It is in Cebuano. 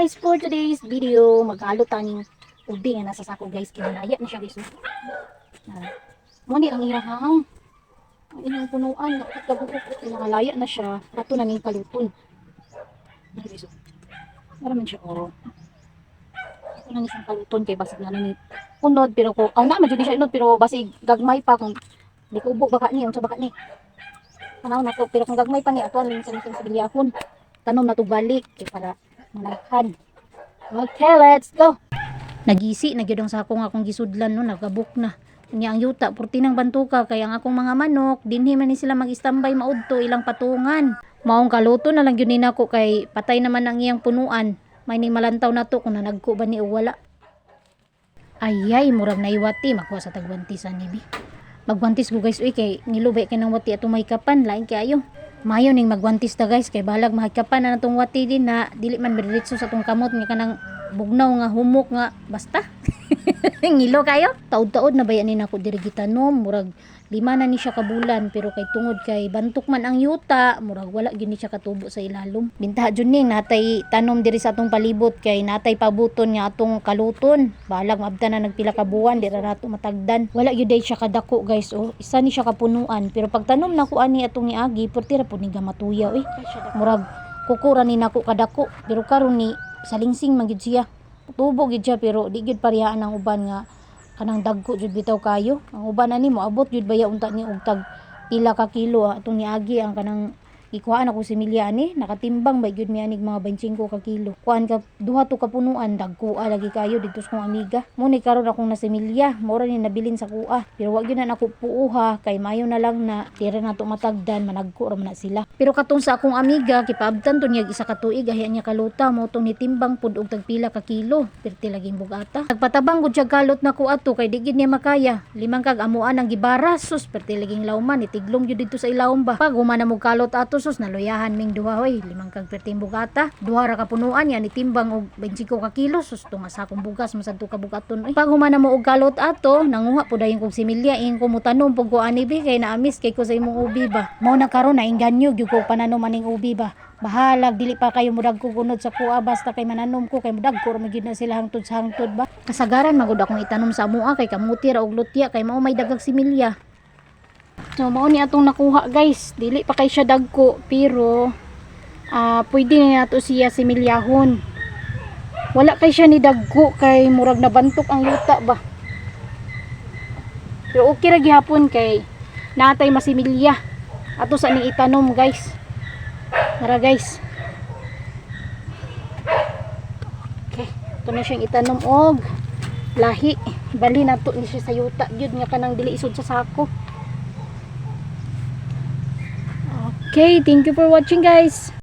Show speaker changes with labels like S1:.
S1: Guys, for today's video, magkalot taning ubi nga nasa sako, guys, kay naya na siya, guys. Oh. Na, mo ni ang irahang ang inyong punuan, nakabuok, nakalaya na siya, ato na ning kaluton. Ano, guys, oh. Meron man siya, oh. Ato na ni siyang kaluton kay basig na ni unod, pero ko aw na man jud ni siya unod, pero basig gagmay pa kung di ko ubo baka ni unsa baka ni. Tanaw na to, pero kung gagmay pa ni ato ang sa sa bilyahon. Tanom na to balik kay para malaghan. Okay, let's go. Nagisi na gyud ang sako nga akong gisudlan, no, nagabuk na. Unya ang yuta purti ng bantuka kay ang akong mga manok dinhi man ni sila mag-standby maudto ilang patungan. Maong kaluto na lang gyud ni nako kay patay naman ang iyang punuan. May ning malantaw na to kung nanagko ba ni o wala. Ayay, murag naiwati makuha sa tagwantisan ni bi. Magwantis ko, guys, uy, kay nilubay kay ng wati ato may kapan lain kaayo. Mayo ning magwantis ta, guys, kay balag mahikapan na natong wati din na dili man diretso sa atong kamot nga kanang bugnaw nga humok nga basta. Ngilo kayo. Taod-taod na bayan ni nako diri gitanom, murag 5 na ni siya ka bulan, pero kay tungod kay bantok man ang yuta, murag wala gyud ni siya katubo sa ilalom. Bintaha jud ning natay tanom diri sa atong palibot kay natay pabuton nga atong kaluton. Balag maabtan na nagpila ka buwan, di ra nato matagdan. Wala gyud day siya kadako, guys, oh. Isa ni siya kapunuan, pero pag tanom nako ani atong niagi, perti ra pud ni gamatuya oy. Murag kukura ni nako kadako, pero karon ni salingsing man gyud siya. Tubo gyud siya, pero di gyud parehaan ang uban nga kanang dagko jud bitaw kayo. Ang uban ani moabot jud baya unta ni og tag pila ka kilo, ah. Atong niagi ang kanang ikuhaan ako si Milya ani nakatimbang ba gyud mi anig mga 25 ka kilo. Kuan ka duha to ka punuan, dagko lagi kayo didto sa kong amiga. Mo ni karon akong nasimilya, mao ra ni nabilin sa kuha. Pero wa gyud na nako puoha kay mayo na lang na tira nato matagdan, managko ra man na sila. Pero katong sa akong amiga gipaabtan to niya isa ka tuig ahian niya kaluta, mo tong nitimbang pud og tagpila ka kilo. Perti laging bugata. Nagpatabang gud siya kalot nako ato kay di gid niya makaya. Limang kag amuan ang gibara, sus, perti laging lawman, nitiglong gyud didto sa ilawom ba. Pag human na mo kalot ato, sus, naluyahan ming duha hoy, limang kag perting bugata. Duha ra ka punuan niya nitimbang og 25 ka kilo, sus, tunga sa akong bugas masad to ka bugaton oy. Pag human na mo og kalot ato, nanguha pud dayon kog similya, ing ko motanom pug ko ani bi kay naamis kay ko sa imong ubi ba. Mao na karon na inganyo gyud ko pananom aning ubi ba. Bahalag dili pa kayo mudagko kunod sa kuha, basta kay mananom ko kay mudagko ra man gyud na sila hangtod sa hangtod ba. Kasagaran magud akong itanom sa amoa kay kamuti ra og lutya kay mao may dagag similya. So mao ni atong nakuha, guys. Dili pa kay siya dagko, pero pwede na nato siya similyahon. Wala kay siya ni dagko kay murag nabantok ang yuta ba. Pero okay ra gihapon kay natay masimilya. Ato sa ning itanom, guys. Tara, guys. Okay, ito na siyang itanom og lahi. Bali nato ni siya sa yuta gyud nga kanang dili isod sa sako. Okay, thank you for watching, guys.